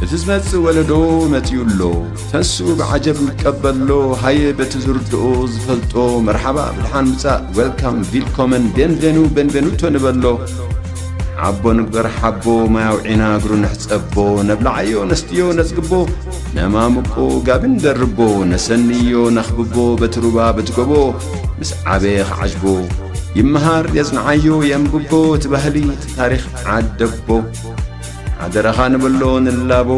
እቲ ዝመጽእ ወለዶ መጺኡ ኣሎ። ተንሱ ብዓጀብ ንቀበሎ፣ ሃየ በቲ ዝርድኦ ዝፈልጦ፣ መርሓባ ብድሓን ምጻእ፣ ዌልካም፣ ቪልኮመን፣ ቤንቬኑ፣ ቤንቬኑቶ ንበሎ። ዓቦ ንግበር ሓቦ፣ ማይ ኣውዒና እግሩ ንሕጸቦ፣ ነብልዓዮ ነስትዮ ነጽግቦ፣ ነማምቆ ጋቢ ንደርቦ፣ ነሰንዮ ነኽብቦ፣ በቲ ሩባ በቲ ጎቦ፣ ምስ ዓበየ ክዓጅቦ። ይመሃር የጽንዓዮ የንብቦ፣ እቲ ባህሊ እቲ ታሪኽ ዓደቦ። ሓደራኻ ንበሎ ንላቦ፣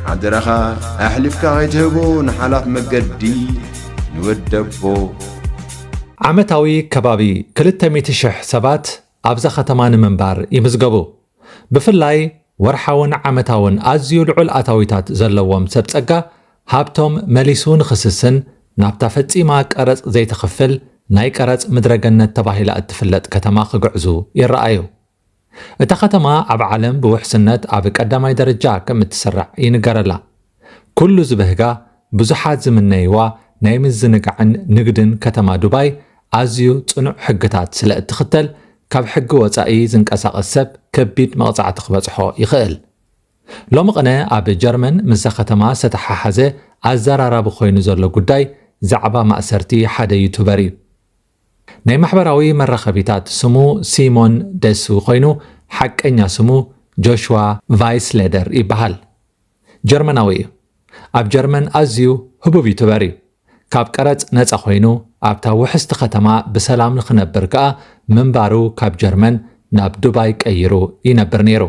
ሓደራኻ ኣሕሊፍካ ከይትህቦ፣ ንሓላፍ መገዲ ንወደቦ። ዓመታዊ ከባቢ ክልተ ሚእቲ ሽሕ ሰባት ኣብዛ ከተማ ንምንባር ይምዝገቡ። ብፍላይ ወርሓውን ዓመታውን ኣዝዩ ልዑል ኣታዊታት ዘለዎም ሰብ ጸጋ፣ ሃብቶም መሊሱ ንኽስስን ናብታ ፈጺማ ቀረጽ ዘይትኽፍል ናይ ቀረጽ ምድረ ገነት ተባሂላ እትፍለጥ ከተማ ክግዕዙ ይረኣዩ። እታ ከተማ ኣብ ዓለም ብውሕስነት ኣብ ቀዳማይ ደረጃ ከም እትስራዕ ይንገረላ። ኩሉ ዝበህጋ፣ ብዙሓት ዝምነይዋ ናይ ምዝንጋዕን ንግድን ከተማ ዱባይ ኣዝዩ ጽኑዕ ሕግታት ስለ እትኽተል፣ ካብ ሕጊ ወጻኢ ዝንቀሳቐስ ሰብ ከቢድ መቕጻዕቲ ክበጽሖ ይኽእል። ሎሚ ቅነ ኣብ ጀርመን ምስዛ ከተማ ዝተተሓሓዘ ኣዘራራቢ ኮይኑ ዘሎ ጉዳይ ዛዕባ ማእሰርቲ ሓደ ዩቱበር እዩ። ናይ ማሕበራዊ መራኸቢታት ስሙ ሲሞን ደሱ ኮይኑ፣ ሓቀኛ ስሙ ጆሽዋ ቫይስሌደር ይበሃል። ጀርመናዊ እዩ። ኣብ ጀርመን ኣዝዩ ህቡብ ዩቱበር እዩ። ካብ ቀረጽ ነጻ ኮይኑ ኣብታ ውሕስቲ ከተማ ብሰላም ንኽነብር ከኣ ምንባሩ ካብ ጀርመን ናብ ዱባይ ቀይሩ ይነብር ነይሩ።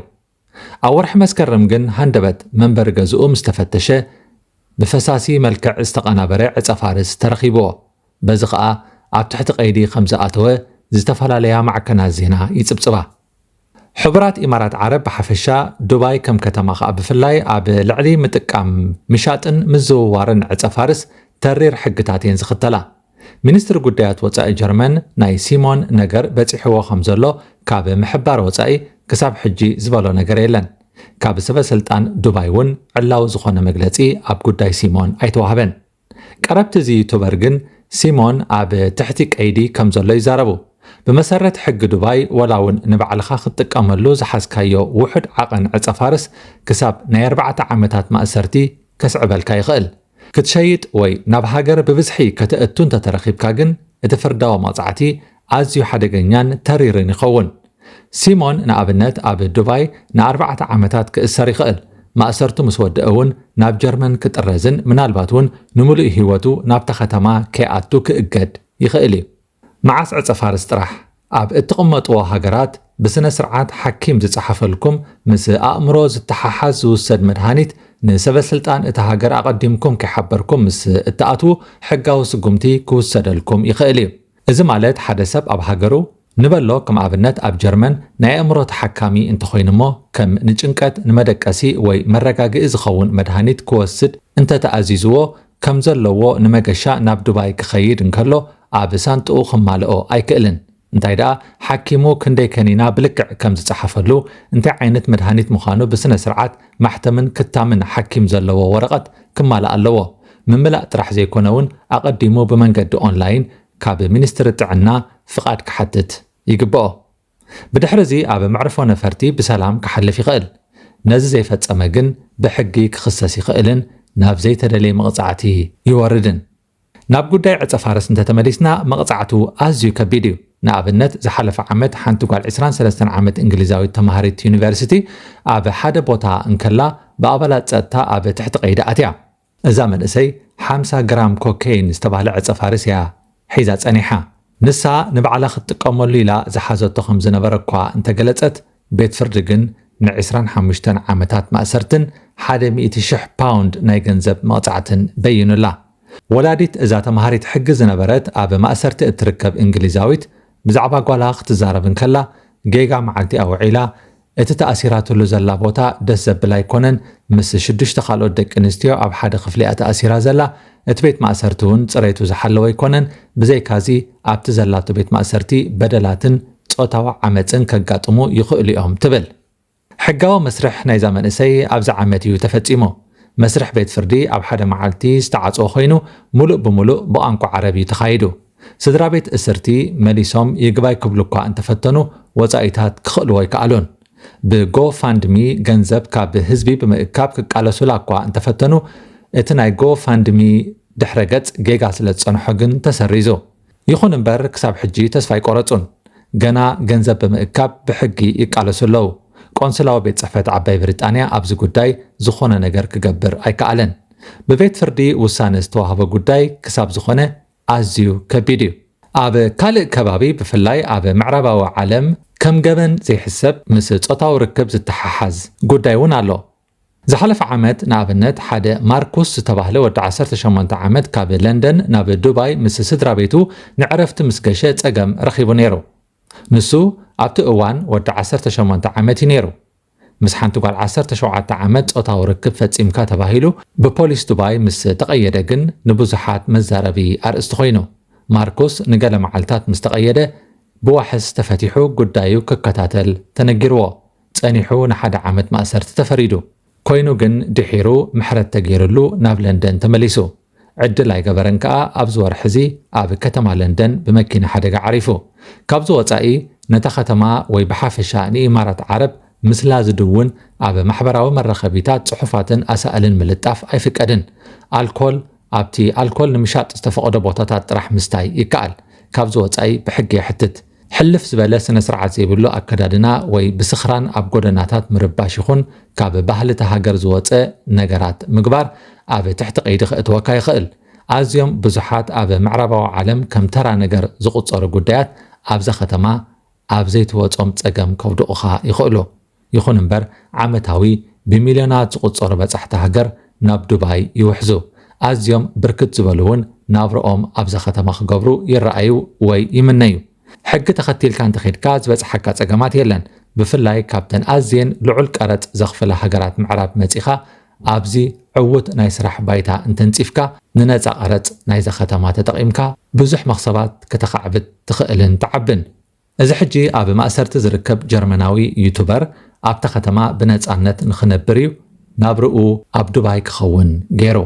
ኣብ ወርሒ መስከረም ግን ሃንደበት መንበሪ ገዝኡ ምስ ተፈተሸ፣ ብፈሳሲ መልክዕ ዝተቐናበረ ዕጸ ፋርስ ተረኺብዎ። በዚ ኸኣ ኣብ ትሕቲ ቀይዲ ከም ዝኣተወ ዝተፈላለያ ማዕከናት ዜና ይጽብጽባ። ሕቡራት ኢማራት ዓረብ ብሓፈሻ፣ ዱባይ ከም ከተማ ኸኣ ብፍላይ ኣብ ልዕሊ ምጥቃም፣ ምሻጥን ምዝውዋርን ዕጸ ፋርስ ተሪር ሕግታት እየን ዝኽተላ። ሚኒስትሪ ጉዳያት ወጻኢ ጀርመን ናይ ሲሞን ነገር በጺሕዎ ከም ዘሎ ካብ ምሕባር ወጻኢ ክሳብ ሕጂ ዝበሎ ነገር የለን። ካብ ሰበ ስልጣን ዱባይ እውን ዕላዊ ዝኾነ መግለጺ ኣብ ጉዳይ ሲሞን ኣይተዋህበን። ቀረብቲ እዚ ዩቱበር ግን ሲሞን ኣብ ትሕቲ ቀይዲ ከም ዘሎ ይዛረቡ። ብመሰረት ሕጊ ዱባይ፣ ወላ እውን ንባዕልኻ ክትጥቀመሉ ዝሓዝካዮ ውሑድ ዓቐን ዕጸ ፋርስ ክሳብ ናይ ኣርባዕተ ዓመታት ማእሰርቲ ከስዕበልካ ይኽእል። ክትሸይጥ ወይ ናብ ሃገር ብብዝሒ ከተእቱ እንተተረኺብካ ግን፣ እቲ ፍርዳዊ መቕጻዕቲ ኣዝዩ ሓደገኛን ተሪርን ይኸውን። ሲሞን ንኣብነት ኣብ ዱባይ ንኣርባዕተ ዓመታት ክእሰር ይኽእል። ማእሰርቱ ምስ ወደአ እውን ናብ ጀርመን ክጥረዝን ምናልባት እውን ንምሉእ ህይወቱ ናብታ ከተማ ከይኣቱ ክእገድ ይኽእል እዩ። መዓስ ዕጸ ፋርስ ጥራሕ? ኣብ እትቕመጥዎ ሃገራት ብስነ ስርዓት ሓኪም ዝጸሓፈልኩም ምስ ኣእምሮ ዝተሓሓዝ ዝውሰድ መድሃኒት ንሰበ ስልጣን እታ ሃገር ኣቐዲምኩም ከይሓበርኩም ምስ እትኣትዉ ሕጋዊ ስጉምቲ ክውሰደልኩም ይኽእል እዩ። እዚ ማለት ሓደ ሰብ ኣብ ሃገሩ ንበሎ ከም ኣብነት ኣብ ጀርመን ናይ ኣእምሮ ተሓካሚ እንተኾይኑ እሞ ከም ንጭንቀት ንመደቀሲ ወይ መረጋግኢ ዝኸውን መድሃኒት ክወስድ እንተተኣዚዝዎ ከም ዘለዎ ንመገሻ ናብ ዱባይ ክኸይድ እንከሎ ኣብ ሳንጥኡ ክማልኦ ኣይክእልን። እንታይ ደኣ ሓኪሙ ክንደይ ከኒና ብልክዕ ከም ዝጸሓፈሉ፣ እንታይ ዓይነት መድሃኒት ምዃኑ ብስነ ስርዓት ማሕተምን ክታምን ሓኪም ዘለዎ ወረቐት ክማላእ ኣለዎ። ምምላእ ጥራሕ ዘይኮነ እውን ኣቐዲሙ ብመንገዲ ኦንላይን ካብ ሚኒስትሪ ጥዕና ፍቓድ ክሓትት ይግብኦ። ብድሕሪ እዚ ኣብ መዕርፎ ነፈርቲ ብሰላም ክሓልፍ ይኽእል። ነዚ ዘይፈጸመ ግን ብሕጊ ክኽሰስ ይኽእልን ናብ ዘይተደለየ መቕጻዕቲ ይወርድን። ናብ ጉዳይ ዕጸ ፋርስ እንተተመሊስና፣ መቕጻዕቱ ኣዝዩ ከቢድ እዩ። ንኣብነት፣ ዝሓለፈ ዓመት ሓንቲ ጓል ዕስራን ሰለስተን ዓመት እንግሊዛዊት ተማሃሪት ዩኒቨርሲቲ ኣብ ሓደ ቦታ እንከላ ብኣባላት ጸጥታ ኣብ ትሕቲ ቀይዲ ኣትያ። እዛ መንእሰይ ሓምሳ ግራም ኮኬይን ዝተባህለ ዕጸ ፋርስ እያ ሒዛ ጸኒሓ። ንሳ ንባዕላ ክትጥቀመሉ ኢላ ዝሓዘቶ ከም ዝነበረ እኳ እንተገለጸት፣ ቤት ፍርዲ ግን ንዕስራን ሓሙሽተን ዓመታት ማእሰርትን ሓደ ሚእቲ ሽሕ ፓውንድ ናይ ገንዘብ መቕጻዕትን በይኑላ። ወላዲት እዛ ተማሃሪት ሕጊ ዝነበረት ኣብ ማእሰርቲ እትርከብ እንግሊዛዊት ብዛዕባ ጓላ ክትዛረብ እንከላ፣ ጌጋ መዓልቲ ኣውዒላ፣ እቲ ተኣሲራትሉ ዘላ ቦታ ደስ ዘብል ኣይኮነን፣ ምስ ሽዱሽተ ካልኦት ደቂ ኣንስትዮ ኣብ ሓደ ክፍሊ እያ ተኣሲራ ዘላ፣ እቲ ቤት ማእሰርቲ እውን ጽሬቱ ዝሓለወ ኣይኮነን፣ ብዘይካዚ ኣብቲ ዘላቶ ቤት ማእሰርቲ በደላትን ጾታዊ ዓመጽን ከጋጥሙ ይኽእሉ እዮም ትብል። ሕጋዊ መስርሕ ናይዛ መንእሰይ ኣብዚ ዓመት እዩ ተፈጺሙ። መስርሕ ቤት ፍርዲ ኣብ ሓደ መዓልቲ ዝተዓጽወ ኮይኑ፣ ምሉእ ብምሉእ ብቋንቋ ዓረብ እዩ ተኻይዱ። ስድራ ቤት እስርቲ መሊሶም ይግባይ ክብሉ እኳ እንተፈተኑ፣ ወጻኢታት ክኽእልዎ ኣይከኣሉን። ብጎፋንድሚ ገንዘብ ካብ ህዝቢ ብምእካብ ክቃለሱላ እኳ እንተፈተኑ፣ እቲ ናይ ጎፋንድሚ ድሕረ ገጽ ጌጋ ስለ ዝጸንሖ ግን ተሰሪዙ። ይኹን እምበር ክሳብ ሕጂ ተስፋ ኣይቆረጹን። ገና ገንዘብ ብምእካብ ብሕጊ ይቃለሱ ኣለዉ። ቆንስላዊ ቤት ጽሕፈት ዓባይ ብሪጣንያ ኣብዚ ጉዳይ ዝኾነ ነገር ክገብር ኣይከኣለን። ብቤት ፍርዲ ውሳነ ዝተዋህቦ ጉዳይ ክሳብ ዝኾነ ኣዝዩ ከቢድ እዩ። ኣብ ካልእ ከባቢ ብፍላይ ኣብ ምዕራባዊ ዓለም ከም ገበን ዘይሕሰብ ምስ ጾታዊ ርክብ ዝተሓሓዝ ጉዳይ እውን ኣሎ። ዝሓለፈ ዓመት ንኣብነት ሓደ ማርኩስ ዝተባህለ ወዲ ዓሰርተ ሸሞንተ ዓመት ካብ ለንደን ናብ ዱባይ ምስ ስድራ ቤቱ ንዕረፍቲ ምስ ገሸ ጸገም ረኺቡ ነይሩ። ንሱ ኣብቲ እዋን ወዲ ዓሰርተ ሸሞንተ ዓመት እዩ ነይሩ። ምስ ሓንቲ ጓል ዓሰርተ ሸውዓተ ዓመት ጾታዊ ርክብ ፈጺምካ ተባሂሉ ብፖሊስ ዱባይ ምስ ተቐየደ ግን ንብዙሓት መዛረቢ ኣርእስቲ ኮይኑ። ማርኩስ ንገለ መዓልታት ምስ ተቐየደ ብዋሕስ ተፈቲሑ ጉዳዩ ክከታተል ተነጊርዎ። ጸኒሑ ንሓደ ዓመት ማእሰርቲ ተፈሪዱ። ኮይኑ ግን ድሒሩ ምሕረት ተገይርሉ ናብ ለንደን ተመሊሱ። ዕድል ኣይገበረን ከኣ ኣብዚ ወርሒ እዚ ኣብ ከተማ ለንደን ብመኪና ሓደጋ ዓሪፉ። ካብዚ ወጻኢ ነታ ከተማ ወይ ብሓፈሻ ንኢማራት ዓረብ ምስላ ዝድውን ኣብ ማሕበራዊ መራኸቢታት ጽሑፋትን ኣሳእልን ምልጣፍ ኣይፍቀድን። ኣልኮል ኣብቲ ኣልኮል ንምሻጥ ዝተፈቐዶ ቦታታት ጥራሕ ምስታይ ይከኣል። ካብዚ ወጻኢ ብሕጊ የሕትት። ሕልፍ ዝበለ ስነ ስርዓት ዘይብሉ ኣከዳድና ወይ ብስኽራን ኣብ ጎደናታት ምርባሽ ይኹን ካብ ባህሊ እታ ሃገር ዝወጸ ነገራት ምግባር ኣብ ትሕቲ ቀይዲ ከእትወካ ይኽእል። ኣዝዮም ብዙሓት ኣብ ምዕራባዊ ዓለም ከም ተራ ነገር ዝቑጸሩ ጉዳያት ኣብዛ ከተማ ኣብ ዘይትወጾም ጸገም ከውድቑኻ ይኽእሉ። ይኹን እምበር ዓመታዊ ብሚልዮናት ዝቑጸሩ በጻሕቲ ሃገር ናብ ዱባይ ይውሕዙ። ኣዝዮም ብርክት ዝበሉ እውን ናብርኦም ኣብዛ ከተማ ክገብሩ ይረኣዩ ወይ ይምነዩ። ሕጊ ተኸቲልካ እንተኸድካ ዝበጽሓካ ጸገማት የለን። ብፍላይ ካብተን ኣዝየን ልዑል ቀረጽ ዘኽፍላ ሃገራት ምዕራብ መጺኻ ኣብዚ ዕዉት ናይ ስራሕ ባይታ እንተንጺፍካ ንነጻ ቀረጽ ናይዛ ከተማ ተጠቒምካ ብዙሕ መኽሰባት ከተኻዕብት ትኽእልን ትዓብን። እዚ ሕጂ ኣብ ማእሰርቲ ዝርከብ ጀርመናዊ ዩቱበር ኣብታ ከተማ ብነጻነት ንኽነብር እዩ ናብርኡ ኣብ ዱባይ ክኸውን ገይሩ።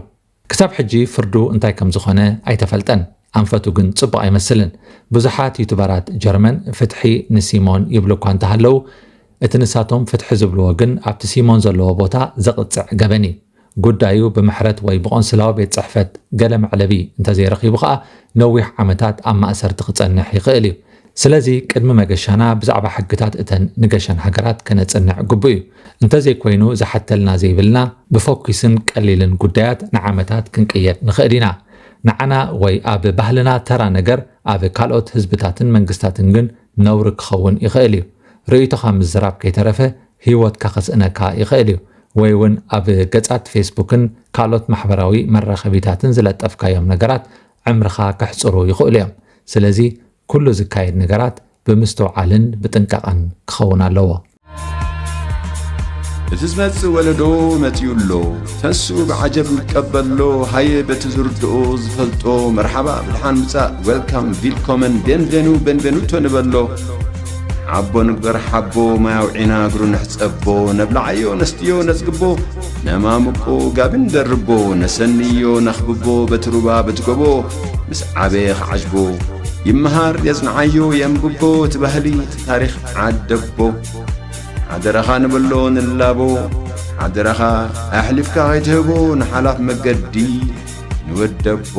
ክሳብ ሕጂ ፍርዱ እንታይ ከም ዝኾነ ኣይተፈልጠን። ኣንፈቱ ግን ጽቡቕ ኣይመስልን። ብዙሓት ዩቱበራት ጀርመን ፍትሒ ንሲሞን ይብሉ እኳ እንተሃለዉ፣ እቲ ንሳቶም ፍትሒ ዝብልዎ ግን ኣብቲ ሲሞን ዘለዎ ቦታ ዘቕጽዕ ገበን እዩ። ጉዳዩ ብምሕረት ወይ ብቆንስላዊ ቤት ጽሕፈት ገለ መዕለቢ እንተዘይረኺቡ ከኣ ነዊሕ ዓመታት ኣብ ማእሰርቲ ክጸንሕ ይኽእል እዩ። ስለዚ ቅድሚ መገሻና ብዛዕባ ሕግታት እተን ንገሸን ሃገራት ከነጽንዕ ግቡእ እዩ። እንተዘይኮይኑ ዝሓተልና ዘይብልና ብፈኲስን ቀሊልን ጉዳያት ንዓመታት ክንቅየድ ንኽእል ኢና። ንዓና ወይ ኣብ ባህልና ተራ ነገር ኣብ ካልኦት ህዝብታትን መንግስታትን ግን ነውሪ ክኸውን ይኽእል እዩ። ርእይቶኻ ምዝራብ ከይተረፈ ህይወትካ ከስእነካ ይኽእል እዩ። ወይ እውን ኣብ ገጻት ፌስቡክን ካልኦት ማሕበራዊ መራኸቢታትን ዝለጠፍካዮም ነገራት ዕምርኻ ከሕጽሩ ይኽእሉ እዮም። ስለዚ ኩሉ ዝካየድ ነገራት ብምስትውዓልን ብጥንቃቐን ክኸውን ኣለዎ። እቲ ዝመጽእ ወለዶ መጺኡ ኣሎ። ተንስኡ ብዓጀብ ንቀበሎ። ሃየ በቲ ዝርድኦ ዝፈልጦ መርሓባ ብድሓን ምጻእ፣ ዌልካም፣ ቪልኮመን፣ ቤንቬኑ፣ ቤንቬኑቶ ንበሎ። ሓቦ ንግበር ሓቦ፣ ማይ ኣውዒና እግሩ ንሕጸቦ። ነብልዓዮ ነስትዮ ነጽግቦ፣ ነማሙቆ ጋቢ ንደርቦ። ነሰንዮ ነኽብቦ በቲ ሩባ በቲ ጎቦ፣ ምስ ዓበየ ክዓጅቦ። ይመሃር የጽንዓዮ የንብቦ፣ እቲ ባህሊ እቲ ታሪኽ ዓደቦ። ሓደራኻ ንበሎ ንላቦ፣ ሓደራኻ ኣሕሊፍካ ከይትህቦ፣ ንሓላፍ መገዲ ንወደቦ።